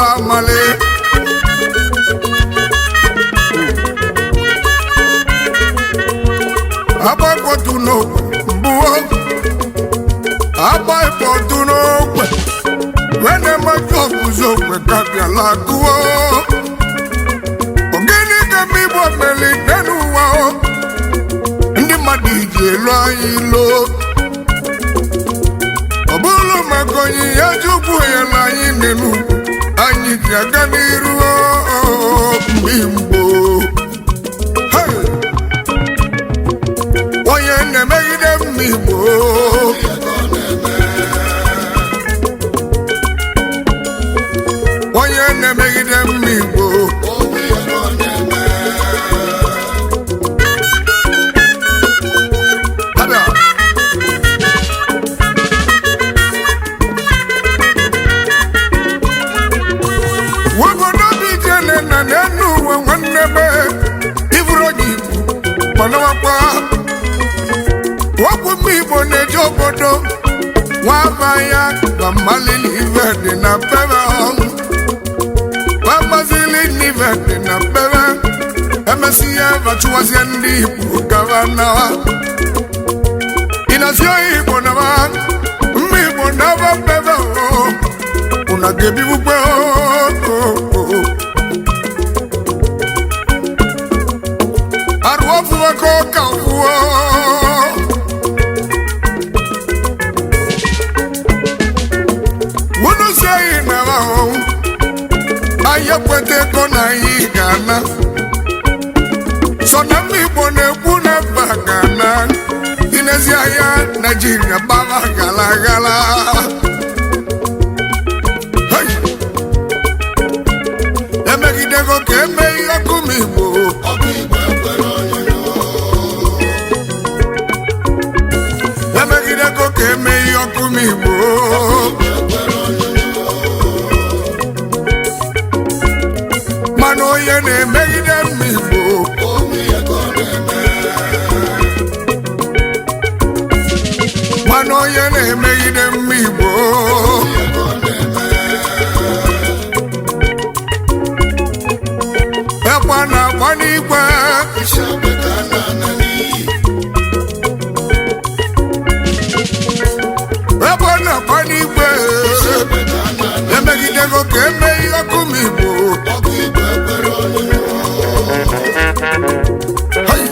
mala amali. Agbakọtụ n'ogwe mbụọ, agba ịkpọtụ n'ogwe, wee na-emeju ọbụzọ ogwe ka bịala gụọ. Ogene ka m Igbo mere n'ụwa o, ndị mmadụ ji elu anyị loo. Ọ bụrụ maka onyinye Chukwu ya na anyị n'elu, anyị ji aga n'iru o, mgbe Igbo. Hey! Onye na-emegide mma Igbo, onye na-emegide mma Igbo, abịa. Obodo bụ ijele na n'enu ụwa nwanne be iburu onye Igbo kpọnawakwa. Okwu mma Igbo na-eje obodo nwa ya na mmalili ive dị na pebe gbamazili n'ive dị na pebe emesi ya bachụwazie ndị Igbo gaba nawa ịnazi oyi Igbo nawa mma Igbo nawa pebe una ga-ebigbukwe arụ ọfụwa ka ọka fụọ. Unu si anyị nara ahụ, anyị ekweta ego na anyị ga-ana. So na mma Igbo na-ekwu na mba ga-ana. Inezi ahịa Naijiria gbara gara gara. Hey! Emegidego ka eme ihe ọkụ m Igbo. Emegidego ka eme ihe ọkụ m Igbo. Mana onye na-emegide mma Igbo, mana onye na-emegide mma Igbo, ekwe na-agba n'igwe, ekwe na-agba n'igwe, emegidego ka eme ihe ọkụ m Igbo. Hey!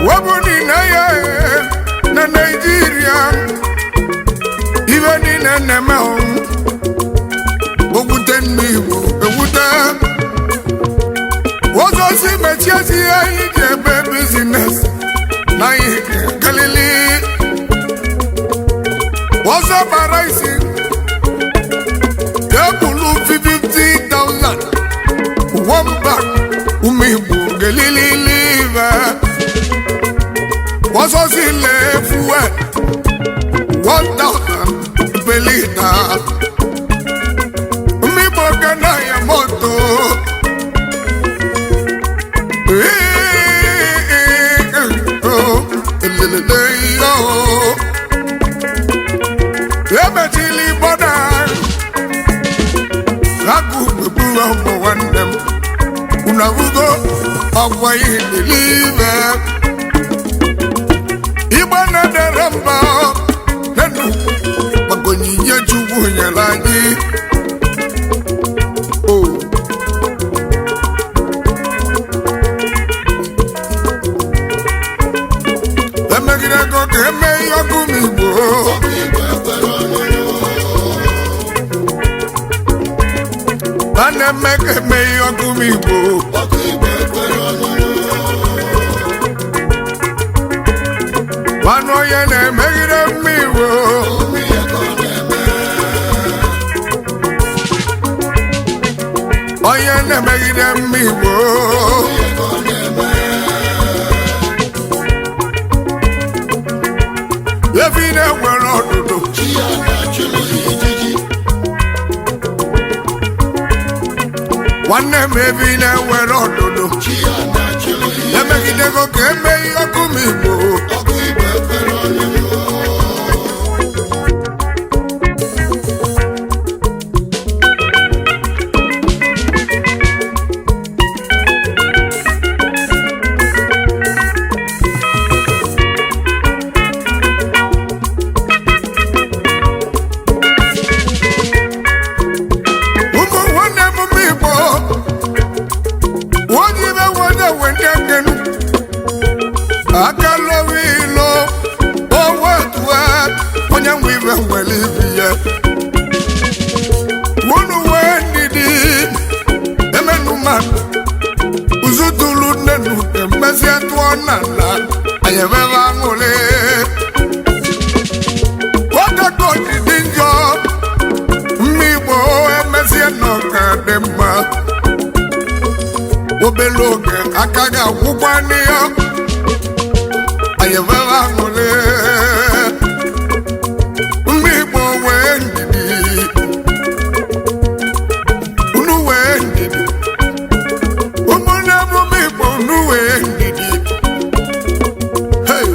Wabụ niile ya na Naịjirịa, ibe niile na-eme ọnwụ okwute nne Igbo ewute ụzọ si mechiezi anyị ji ebe business na anyị galili ọzọ bara isi ebulu 50,000 one bag ụmụ Igbo galilili ibe ọzọ si lee fuel 1,000 belita mmigbo ga na ya moto. Emechili bọda agụ gbegbu ụmụ nwanne m unu ahụgo ọgwa ihe n'ime Igbo na-edere mba nenu maka onyinye Chukwu nyere anyị o. Emegide ego ka eme ihe ọkụ m Igbo. A na-eme ka eme ihe ọkụ m Igbo. Nwanne onye na-emegide mma Igbo, onye na-emegide mma Igbo. na-enwere ọdụdụ. Chi ya na-achụrụ ya ijiji. Nwanne m, ebe na-enwere ọdụdụ. Chi ya na-achụrụ ya. Emegidego ka eme ihe ọkụ m Igbo. Ọkụ Igbo ekwere ọnyụnyụ. Ụmụ nwanne m m Igbo, onye ibe wonye wende nkenu aka lowe ilo owe tue onye nwe ibe nwere ibi ya unu wee ndidi emenu mmadụ uzutulu nnenu emezie tụọ nna nna anyị emebe aṅụrị oge ka odidi njọ. Mma Igbo, emezie n'ọka dị mma, obere oge aka ga-agwụkwa n'ihe anyị emebe aṅụrị. Mma Igbo, wee ndidi, unu wee ndidi. Ụmụnne m, ụmụ Igbo, unu wee ndidi. Hey!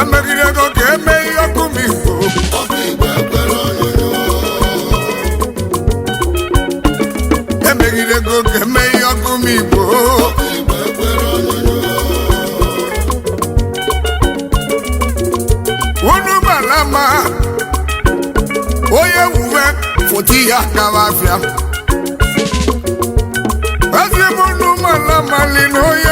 Emegidego ka eme ihe ọkụ m Igbo. Ọkụ Igbo ekwere ọnyụnyụ. Emegidego ka eme ihe ọkụ m Igbo. Ọkụ Igbo ekwere ọnyụnyụ. Unu mara mma, onye wuwe foto ya gawa afịa. Ezi m, unu mara mma li na onye